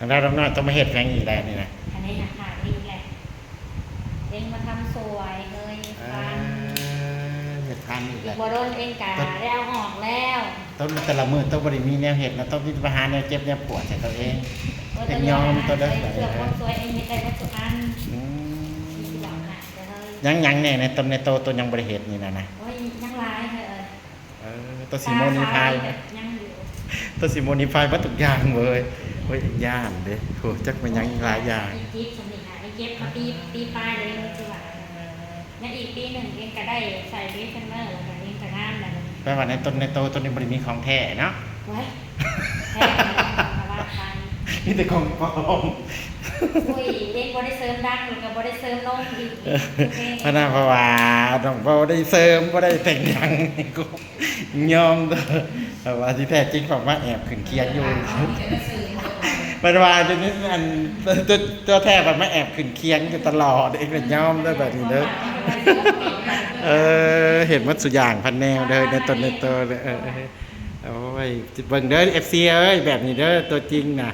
ນ້ອງດາວນ້ອງນ້ອຍ ຕ້ອງມາເຮັດຫຍັງອີກແລ້ວນີ້ນະ? ອັນນີ້ນະ ຫາງອີກແຫຼະ ເອັງມາທຳສວຍເຮີຍ ເອີ ຟັນ ເຮັດຟັນອີກແລ້ວ. ອີກບໍ່ດົນເອັງກະໄດ້ເອົາອອກແລ້ວ. ໂຕແຕ່ລະມື້ໂຕບໍ່ໄດ້ມີແນວເຮັດນະ ໂຕມີແຕ່ໄປຫາແນວເຈັບແນວປວດໃສ່ໂຕເອງ. ເອີ ເປັນຍອມໂຕເດີ ເຄື່ອງຄົນສວຍເອງເຮັດໄດ້ໝົດທຸກອັນ. ອືມ ຍັງ ຍັງແດ່ໃນຕົນໃນໂຕ ໂຕຍັງບໍ່ໄດ້ເຮັດນີ້ນະນະ? ໂອ້ຍ ຍັງຫຼາຍເຮີຍ. ເອີ ໂຕຊິໂມນິຟາຍ ຍັງຢູ່ ໂຕຊິໂມນິຟາຍໝົດທຸກຢ່າງເວີຍ. ໂອ້ຍ ຢ້ານເດ້ ໂອ້ ຈັກແມ່ນຫຍັງອີກຫຼາຍຢ່າງ. ອີຢິບສ່ຳນີ້ຫາ ອີຢິບມາປີ ປີປາຍແລ້ວ ຄືວ່າ ຍັງອີກປີໜຶ່ງເອງກະໄດ້ໃສ່ເດຊະເນີ ແລ້ວກະເອງກະງາມແລ້ວ. ແປວ່າໃນຕົນໃນໂຕ ໂຕນີ້ບໍ່ໄດ້ມີຂອງແທ້ເນາະ? ໂອ້ຍ ແທ້ແລ້ວກະວ່າໄປ ມີແຕ່ຂອງປອມ. ໂອ້ຍ ເອງບໍ່ໄດ້ເສີມດັງ ແລ້ວກະບໍ່ໄດ້ເສີມນົມອີກ. ອັນນັ້ນເພາະວ່ານ້ອງບໍ່ໄດ້ເສີມ ບໍ່ໄດ້ແຕ່ງຫຍັງ ຍອມເດີ. ແຕ່ວ່າທີ່ແທ້ຈິງເພິ່ນມາແອບຂຶ້ນຄຽງຢູ່ ເພິ່ນວ່າຢູ່ນີ້ ອັນ ຕົວ ຕົວແທ້ເພິ່ນມາແອບຂຶ້ນຄຽງຢູ່ຕະຫຼອດ. ເອງກໍຍອມເດີແບບນີ້ເດີ. ເອີ ເຮັດໝົດສູ່ຢ່າງພັນແນວເດີ ໃນຕົນໃນໂຕເດີ. ເອີ ເອີ ໂອ້ຍ ເບິ່ງເດີ ເອັຟຊີ ເອີຍ ແບບນີ້ເດີ ຕົວຈິງນະ.